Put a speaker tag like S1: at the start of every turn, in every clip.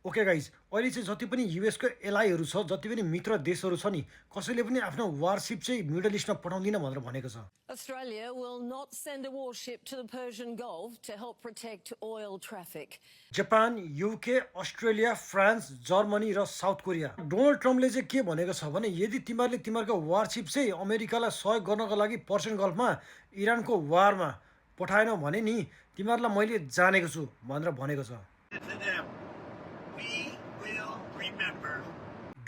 S1: Okay guys अहिले चाहिँ जति पनि युएसको एलाईहरू छ जति पनि मित्र देशहरू छ नि कसैले पनि आफ्नो वारसिप चाहिँ मिडल इस्टमा पठाउँदिन भनेर भनेको छ।
S2: Australia will not send a warship to the Persian Gulf to help protect oil traffic.
S1: Japan, UK, Australia, France, Germany र साउथ कोरिया। डोनाल्ड ट्रम्पले चाहिँ के भनेको छ भने यदि तिमीहरूले तिमीहरूको वारसिप चाहिँ अमेरिकालाई सहयोग गर्नको लागि पर्सियन गल्फमा इरानको वारमा पठाएनौ भने नि तिमीहरूलाई मैले जानेको छु भनेर भनेको छ।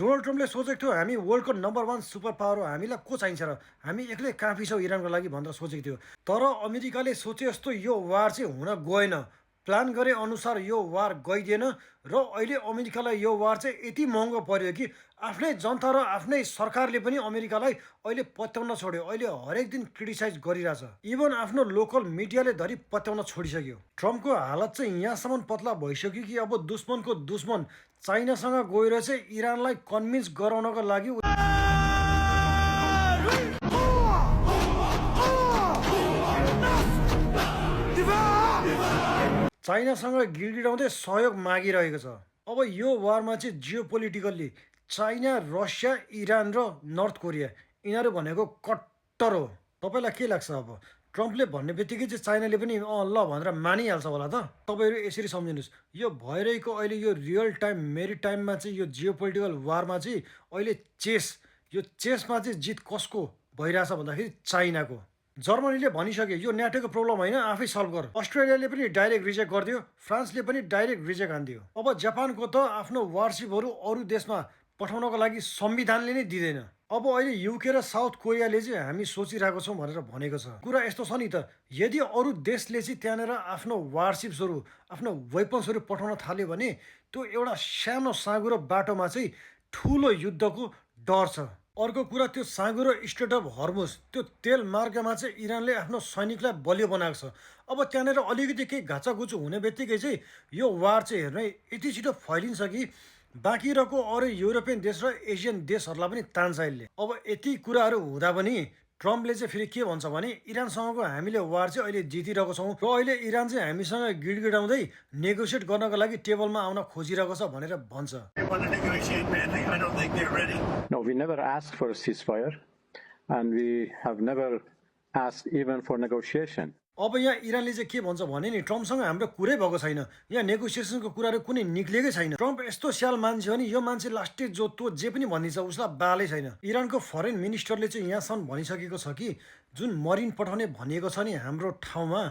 S1: डोनाल्ड ट्रम्पले सोचेको थियो हामी वर्ल्डको नम्बर 1 सुपर पावर हो, हामीलाई को चाहिन्छ र हामी एक्लै काफी छौँ इरानको लागि भनेर सोचेको थियो। तर अमेरिकाले सोचे जस्तो यो वार चाहिँ हुन गएन। प्लान गरे अनुसार यो वार गइदिएन र अहिले अमेरिकालाई यो वार चाहिँ यति महँगो पर्यो कि आफ्नै जनता र आफ्नै सरकारले पनि अमेरिकालाई अहिले पत्याउन छोड्यो। अहिले हरेक दिन क्रिटिसाइज गरिरहेछ, इभन आफ्नो लोकल मिडियाले धरि पत्याउन छोडिसक्यो। ट्रम्पको हालत चाहिँ यहाँसम्म पतला भइसक्यो कि अब दुश्मनको दुश्मन चाइनासँग गएर चाहिँ इरानलाई कन्भिन्स गराउनको लागि चाइनासँग गिडगिडाउँदै सहयोग मागिरहेको छ। अब यो वारमा चाहिँ जियोपोलिटिकल्ली चाइना, रसिया, इरान र नर्थ कोरिया यिनीहरू भनेको कट्टर हो। तपाईँलाई के लाग्छ? अब ट्रम्पले भन्ने बित्तिकै चाहिँ चाइनाले पनि ल भनेर मानिहाल्छ होला त? तपाईँहरू यसरी सम्झिनुहोस्, यो भइरहेको अहिले यो रियल टाइम मेरिटाइममा चाहिँ यो जियोपोलिटिकल वारमा चाहिँ अहिले यो चेसमा चाहिँ जित कसको भइरहेछ भन्दाखेरि चाइनाको। जर्मनीले भनिसक्यो यो न्याटोको प्रब्लम होइन, आफै सल्भ गर। अस्ट्रेलियाले पनि डाइरेक्ट रिजेक्ट गरिदियो, फ्रान्सले पनि डाइरेक्ट रिजेक्ट हानिदियो। अब जापानको त आफ्नो वारसिपहरू अरू देशमा पठाउनको लागि संविधानले नै दिँदैन। अब अहिले युके र साउथ कोरियाले चाहिँ हामी सोचिरहेको छौँ भनेर भनेको छ। कुरा यस्तो छ नि त, यदि अरू देशले चाहिँ त्यहाँनिर आफ्नो वारसिप्सहरू आफ्नो वेपन्सहरू पठाउन थाल्यो भने त्यो एउटा सानो साँगुरो बाटोमा चाहिँ ठुलो युद्धको डर छ। अर्को कुरा, त्यो साँगुरो स्ट्रेट अफ हर्मुज त्यो तेल मार्गमा चाहिँ इरानले आफ्नो सैनिकलाई बलियो बनाएको छ। अब त्यहाँनिर अलिकति केही घाचाघुचो हुने बित्तिकै चाहिँ यो वार चाहिँ हेर्ने यति छिटो फैलिन्छ कि बाँकी रहेको अरू युरोपियन देश र एसियन देशहरूलाई पनि तान्छ यसले। अब यति कुराहरू हुँदा पनि ट्रम्पले चाहिँ फेरि के भन्छ भने इरानसँगको हामीले वार चाहिँ अहिले जितिरहेको छौँ र अहिले इरान चाहिँ हामीसँग गिडगिडाउँदै नेगोसिएट गर्नको लागि टेबलमा आउन खोजिरहेको छ भनेर भन्छ।
S3: No, we never asked for a ceasefire and we have never asked even for negotiation.
S1: अब यहाँ इरानले चाहिँ के भन्छ भने नि ट्रम्पसँग हाम्रो कुरै भएको छैन, यहाँ नेगोसिएसनको कुराहरू कुनै निक्लेकै छैन। ट्रम्प यस्तो स्याल मान्छे हो नि, यो मान्छे लास्टे जो तो जे पनि भनिन्छ उसलाई बालै छैन। इरानको फरेन मिनिस्टरले चाहिँ यहाँसम्म भनिसकेको छ कि जुन मरिन पठाउने भनिएको छ नि हाम्रो ठाउँमा,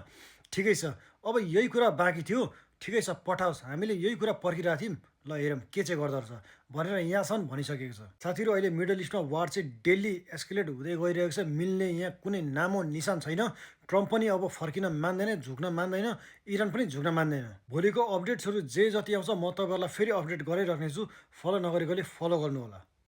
S1: ठिकै छ, अब यही कुरा बाँकी थियो, ठिकै छ पठाओस्, हामीले यही कुरा पर्खिरहेको थियौँ, ल हेरौँ के चाहिँ गर्दो रहेछ भनेर यहाँसम्म भनिसकेको छ। साथीहरू अहिले मिडल इस्टमा वार चाहिँ डेली एस्केलेट हुँदै गइरहेको छ, मिल्ने यहाँ कुनै नामो निशान छैन। ट्रम्प पनि अब फर्किन मान्दैन, झुक्न मान्दैन, इरान पनि झुक्न मान्दैन। भोलिको अपडेट्सहरू जे जति आउँछ म तपाईँहरूलाई फेरि अपडेट गरिराख्नेछु, फलो नगरेकोले फलो गर्नु होला।